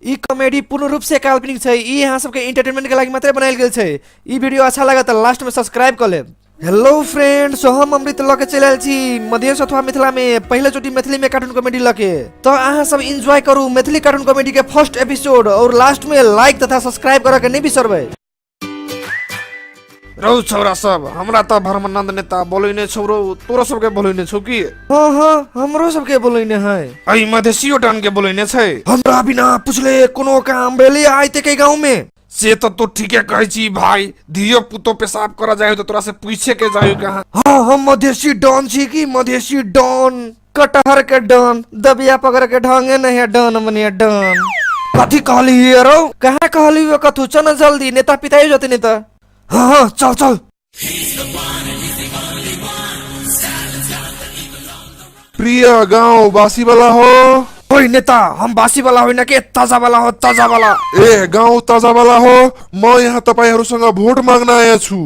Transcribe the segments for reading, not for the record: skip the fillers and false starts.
ई comedy पूर्ण रूप से काल्पनिक छै। ई अहाँ सबके एंटरटेनमेंट के लागि मात्रै बनायल गेल छै। ई वीडियो अच्छा लागत तऽ लास्ट में सब्सक्राइब कऽ लेब। हेलो फ्रेंड्स, हम अमृत लऽ के चलि आयल छी मधेश अथवा मिथिला में पहिले चोटी मैथिली में कार्टून कॉमेडी लऽ के। तो अहाँ सब एंजॉय करू मैथिली कार्टून कॉमेडी के फर्स्ट एपिसोड और लास्ट में लाइक तथा सब्सक्राइब करऽ के नहीं बिसरबै। रौ छौरा सब, हमरा तऽ भरमानंद नेता बोलैने छौ रौ, तोरो सबके बोलैने छौ की? हाँ हाँ, हमरो सबके बोलैने है। एहि मधेसियो डन के बोलैने छै। हमरा बिना पुछले कोनो काम भेलै आइ तक एहि गाँव में? से तऽ तू ठीके कहै छी भाई, धियो पुतो पेशाब करऽ जाइ तऽ तोरा से पूछे के जाइ कहाँ। हाँ, हम मधेसी डॉन छी की मधेसी डॉन, कटहर के डॉन, दबिया पकड़ के ढंगे नहीं है डॉन मनिया डॉन। कथी कहली रौ? कहाँ कहली हो कथू? चल न जल्दी, नेता पिताई जते नेता। हाँ हाँ चल चल। प्रिय गांव बासी वाला हो। ओए नेता, हम बासी वाला होइन के ताजा वाला हो, ताजा वाला। ए गाउँ ताजा वाला हो, म यहाँ तपाईहरूसँग भोट माग्न आएको छु।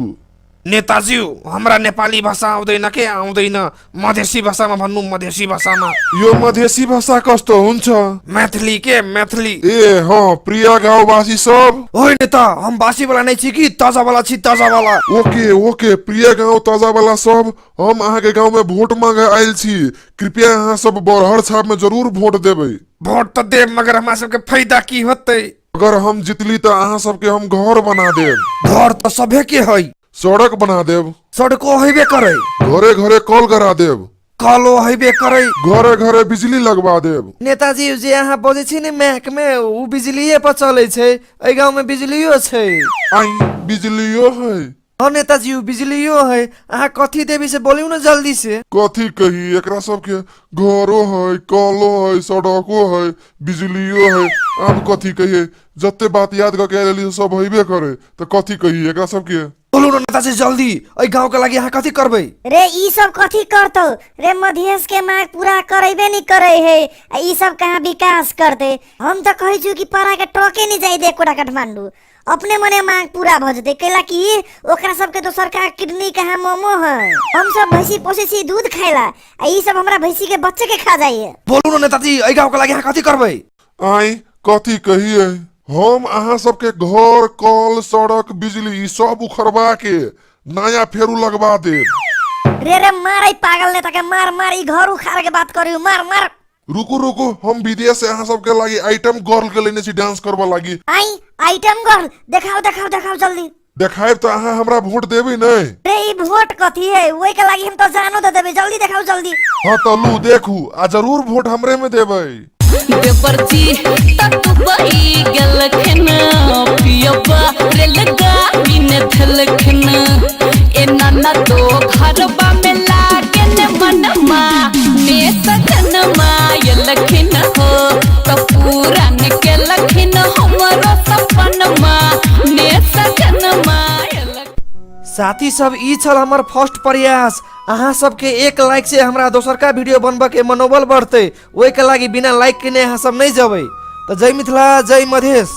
नेताज्यू, हमरा नेपाली भाषा आउँदैन के आउँदैन, मधेसी भाषामा भन्नु, मधेसी भाषामा। यो मधेसी भाषा कस्तो हुन्छ? मैथिली के मैथिली। ए हाँ, प्रिय गाउँवासी सब। ओए नेता, हम बासी वाला नहीं छी कि ताजा वाला छी, ताजा वाला। ओके ओके, प्रिय गाउँ ताजा वाला सब, हम अहाँके गाउँ में भोट मांगे आयल छी, कृपया अहाँ सब बरहर छाप में जरूर भोट देबै। भोट तऽ देब, मगर हमरा सबके फायदा की होतै? अगर हम जितली तऽ अहाँ सबके हम घर बना देब। घर तऽ सभे के है। सड़क बना देब। सड़को हेबे करे। घरे घरे कल करा देब। कलो हेबे करे। घरे घरे बिजली लगवा देब। नेताजी, जे अहाँ बजै छी ने मैक में, उ बिजलिए पर चलै छै, एहि गाँव में बिजलियो छै। आई बिजलियो है। हाँ नेताजी, उ बिजलियो है। अहाँ कथी देबी से बोलियो ना जल्दी से। कथी कही, एकरा सबके घरो है, कलो है, सड़को है, बिजलियो है, आब कथी कहिए? जते बात याद करके आयल रही सब हेबे करे, तऽ कथी कही एकरा सबके? बोलू ना नेताजी जल्दी, एहि गाँव के लागि अहाँ कथी करबै? रे ई सब कथी करतौ रे? मधेश के मांग पूरा करेबे नहीं करे है आ ई सब कहाँ विकास करते? हम तऽ कहै छु कि पारा के टके नहीं जाय दे कोटा काठमांडू, अपने मने मांग पूरा भ जेतै। कैला कि ओकरा सबके तो सरकार किडनी कहाँ मोमो है। हम सब भैंसी पोसै छी दूध खाइला आ ई सब हमरा भैंसी के बच्चे के खा जाइए। बोलू ना नेताजी, एहि गाँव के लागि अहाँ कथी करबै? आई कथी कहिए, हम अहाँ सबके घर, कल, सड़क, बिजली ई सब उखड़वा के नया फेरू लगवा देब। रे रे मार ई पागल नेता के, मार मार, ई घर उखाड़ के बात करियो, मार मार। रुकू रुकू, हम विदेश से अहाँ सबके लागि आइटम गर्ल के लेने छी डांस करबा लागि। आई आइटम गर्ल, देखाओ देखाओ देखाओ जल्दी। देखायब तऽ अहाँ हमरा वोट देबै नहि? रे ई वोट कथी है, ओहि के लागि हम तो जानो दे देबै, जल्दी देखाओ जल्दी। हाँ तऽ लू देखू, आ जरूर वोट हमरे में देबै। देवरजी तक बही गेलखिन, पियबा रेलगाड़ी ने धेलखिन। ए नाना तो घरबा में लागे ने मनमा ने सजनमा एलखिन हो, तो पूरा ने केलखिन हमरो सपनमा ने सजनमा एलखिन। साथी सब, ई छल हमर फर्स्ट प्रयास। अहाँ सबके एक लाइक से हमरा दोसरका वीडियो बनबऽ के मनोबल बढ़तै, ओहिके लागि बिना लाइक केने अहाँ सब नहीं जबै। तऽ जय मिथिला, जय मधेश।